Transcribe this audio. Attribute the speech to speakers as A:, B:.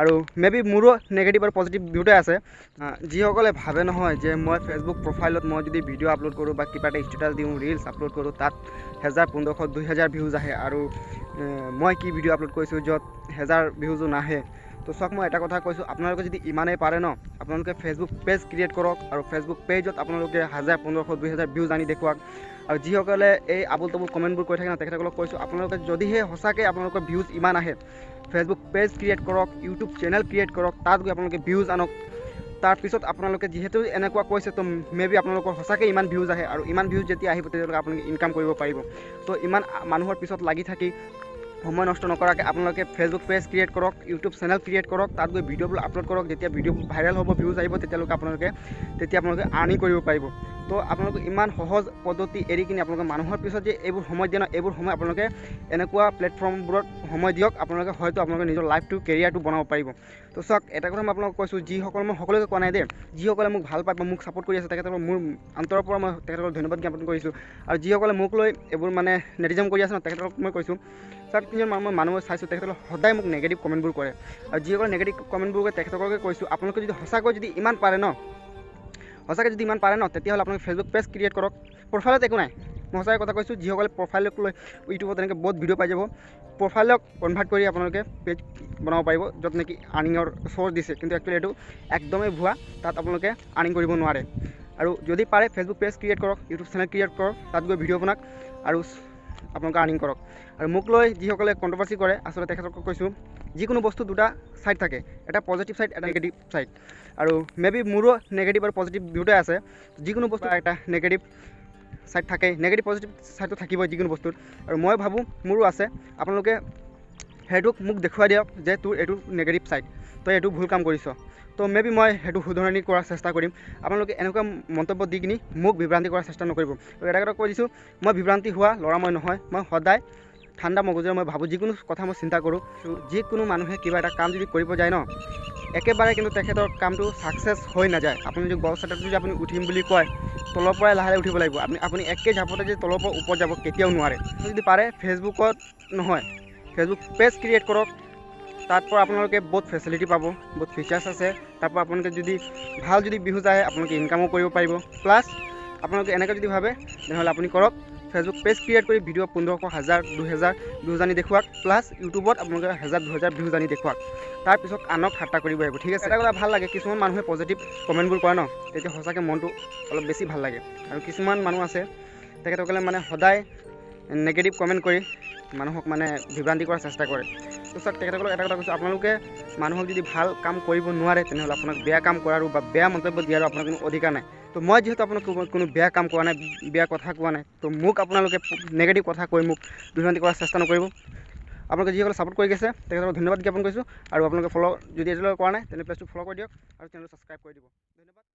A: আৰু may be মোৰো negative আৰু পজিটিভ দুয়োটাই আছে। যিসকলে ভাবে নহয় যে মই ফেচবুক প্ৰফাইলত মই যদি ভিডিঅ' আপলোড কৰোঁ বা কিবা এটা ষ্টেটাছ দিওঁ, ৰিলচ আপলোড কৰোঁ, তাত 1000, 1500, 2000 ভিউজ আহে আৰু মই কি ভিডিঅ' আপলোড কৰিছোঁ য'ত 1000 ভিউজো নাহে। তো চাওক, মই এটা কথা কৈছোঁ, আপোনালোকে যদি ইমানেই পাৰে ন, আপোনালোকে ফেচবুক পেজ ক্ৰিয়েট কৰক আৰু ফেচবুক পেজত আপোনালোকে 1000, 1500, 2000 ভিউজ আনি দেখুৱাওক। আৰু যিসকলে এই আবুল তাবুল কমেণ্টবোৰ কৰি থাকে ন, তেখেতসকলক কৈছোঁ, আপোনালোকে যদিহে সঁচাকৈ আপোনালোকৰ ভিউজ ইমান আহে, ফেচবুক পেজ ক্ৰিয়েট কৰক, ইউটিউব চেনেল ক্ৰিয়েট কৰক, তাত গৈ আপোনালোকে ভিউজ আনক। তাৰপিছত আপোনালোকে যিহেতু এনেকুৱা কৈছে, তো মে বি আপোনালোকৰ সঁচাকৈ ইমান ভিউজ আহে আৰু ইমান ভিউজ যেতিয়া আহিব তেতিয়াহ'লে আপোনালোকে ইনকাম কৰিব পাৰিব। তো ইমান মানুহৰ পিছত লাগি থাকি সময় নষ্ট নকৰাকৈ আপোনালোকে ফেচবুক পেজ ক্ৰিয়েট কৰক, ইউটিউব চেনেল ক্ৰিয়েট কৰক, তাত গৈ ভিডিঅ'বোৰ আপলোড কৰক। যেতিয়া ভিডিঅ' ভাইৰেল হ'ব, ভিউজ আহিব, তেতিয়ালৈকে তেতিয়া আপোনালোকে আৰ্নিং কৰিব পাৰিব। তো আপোনালোকে ইমান সহজ পদ্ধতি এৰি কিনি আপোনালোকে মানুহৰ পিছত যে এইবোৰ সময় দিয়ে ন, এইবোৰ সময় আপোনালোকে এনেকুৱা প্লেটফৰ্মবোৰত সময় দিয়ক, আপোনালোকে হয়তো আপোনালোকে নিজৰ লাইফটো, কেৰিয়াৰটো বনাব পাৰিব। তো চাওক, এটা কথা মই আপোনালোকক কৈছোঁ, যিসকল, মই সকলোকে কোৱা নাই দেই, যিসকলে মোক ভাল পায় বা মোক ছাপোৰ্ট কৰি আছে, তেখেতসকলক মোৰ অন্তৰৰ পৰা মই তেখেতসকলক ধন্যবাদ জ্ঞাপন কৰিছোঁ। আৰু যিসকলে মোক লৈ এইবোৰ মানে নেটিজম কৰি আছে ন, তেখেতসকলক মই কৈছোঁ, চাওক, তিনিজন মানুহ মই চাইছোঁ, তেখেতসকলে সদায় মোক নেগেটিভ কমেণ্টবোৰ কৰে। আৰু যিসকলে নেগেটিভ কমেণ্টবোৰ কৰে তেখেতসকলকে কৈছোঁ, আপোনালোকে যদি সঁচাকৈ যদি ইমান পাৰে ন, সঁচাকৈ যদি ইমান পাৰে ন, তেতিয়াহ'লে আপোনালোকে ফেচবুক পেজ ক্ৰিয়েট কৰক। প্ৰফাইলত একো নাই, মই সঁচাকৈ কথা কৈছোঁ, যিসকলে প্ৰফাইলক লৈ ইউটিউবত এনেকৈ বহুত ভিডিঅ' পাই যাব, প্ৰফাইলক কনভাৰ্ট কৰি আপোনালোকে পেজ বনাব পাৰিব, য'ত নেকি আৰ্নিঙৰ চ'ৰ্চ দিছে, কিন্তু একচুৱেলি এইটো একদমেই ভুৱা, তাত আপোনালোকে আৰ্নিং কৰিব নোৱাৰে। আৰু যদি পাৰে ফেচবুক পেজ ক্ৰিয়েট কৰক, ইউটিউব চেনেল ক্ৰিয়েট কৰক, তাত গৈ ভিডিঅ' বনাওক আৰু আপোনালোকে আৰ্নিং কৰক। আৰু মোক লৈ যিসকলে কণ্ট্ৰভাৰ্চি কৰে, আচলতে তেখেতসকলক কৈছোঁ, যিকোনো বস্তু দুটা ছাইড থাকে, এটা পজিটিভ ছাইড, এটা নেগেটিভ ছাইড। আৰু মে বি মোৰো নেগেটিভ আৰু পজিটিভ দুয়োটাই আছে। যিকোনো বস্তু এটা নেগেটিভ ছাইড থাকে, নেগেটিভ পজিটিভ ছাইডটো থাকিবই যিকোনো বস্তুত। আৰু মই ভাবোঁ মোৰো আছে। আপোনালোকে সেইটোক মোক দেখুৱাই দিয়ক যে তোৰ এইটো নেগেটিভ ছাইড, তই এইটো ভুল কাম কৰিছ, তো মে বি মই সেইটো শুধৰণি কৰাৰ চেষ্টা কৰিম। আপোনালোকে এনেকুৱা মন্তব্য দি কিনি মোক বিভ্ৰান্তি কৰাৰ চেষ্টা নকৰিব। আৰু এটা কথা কৈ দিছোঁ, মই বিভ্ৰান্তি হোৱা ল'ৰা মই নহয়, মই সদায় ঠাণ্ডা মগজুৰে মই ভাবোঁ, যিকোনো কথা মই চিন্তা কৰোঁ। যিকোনো মানুহে কিবা এটা কাম যদি কৰিব যায় ন, একেবাৰে কিন্তু তেখেতৰ কামটো ছাকচেছ হৈ নাযায়। আপুনি যদি গছ এটাত যদি আপুনি উঠিম বুলি কয়, তলৰ পৰাই লাহে লাহে উঠিব লাগিব। আপুনি একে ঝাপতে যে তলৰ পৰা ওপৰত যাব কেতিয়াও নোৱাৰে। যদি পাৰে ফেচবুকত নহয়, ফেচবুক পেজ ক্ৰিয়েট কৰক, তাৰ পৰা আপোনালোকে বহুত ফেচিলিটি পাব, বহুত ফিচাৰ্ছ আছে। তাৰ পৰা আপোনালোকে যদি ভাল যদি ভিউজ আহে, আপোনালোকে ইনকামো কৰিব পাৰিব। প্লাছ আপোনালোকে এনেকৈ যদি ভাবে, তেনেহ'লে আপুনি কৰক ফেচবুক পেজ ক্ৰিয়েট কৰি ভিডিঅ' 1500, 1000, 2000 ভিউজ আনি দেখুৱাওক। প্লাছ ইউটিউবত আপোনালোকে 1000, 2000 ভিউজ আনি দেখুৱাওক, তাৰপিছত আনক ঠাট্টা কৰিব আহিব, ঠিক আছে। এটা কথা ভাল লাগে, কিছুমান মানুহে পজিটিভ কমেণ্টবোৰ কৰে ন, তেতিয়া সঁচাকৈ মনটো অলপ বেছি ভাল লাগে। আৰু কিছুমান মানুহ আছে, তেখেতসকলে মানে সদায় নেগেটিভ কমেণ্ট কৰি মানুহক মানে বিভ্ৰান্তি কৰাৰ চেষ্টা কৰে। তো চাওক, তেখেতসকলক এটা কথা কৈছোঁ, আপোনালোকে মানুহক যদি ভাল কাম কৰিব নোৱাৰে, তেনেহ'লে আপোনাক বেয়া কাম কৰাৰো বা বেয়া মন্তব্য দিয়াৰো আপোনাৰ কোনো অধিকাৰ নাই। তো মই যিহেতু আপোনাক কোনো বেয়া কাম কৰা নাই, বেয়া কথা কোৱা নাই, তো মোক আপোনালোকে নেগেটিভ কথা কৈ মোক বিভ্ৰান্তি কৰাৰ চেষ্টা নকৰিব। আপোনালোকে যিসকলে ছাপোৰ্ট কৰি গৈছে, তেখেতসকলক ধন্যবাদ জ্ঞাপন কৰিছোঁ। আৰু আপোনালোকে ফ'ল' যদি এতিয়ালৈকে কৰা নাই, তেনে পেজটো ফ'ল' কৰি দিয়ক আৰু চেনেলটো ছাবস্ক্ৰাইব কৰি দিব। ধন্যবাদ।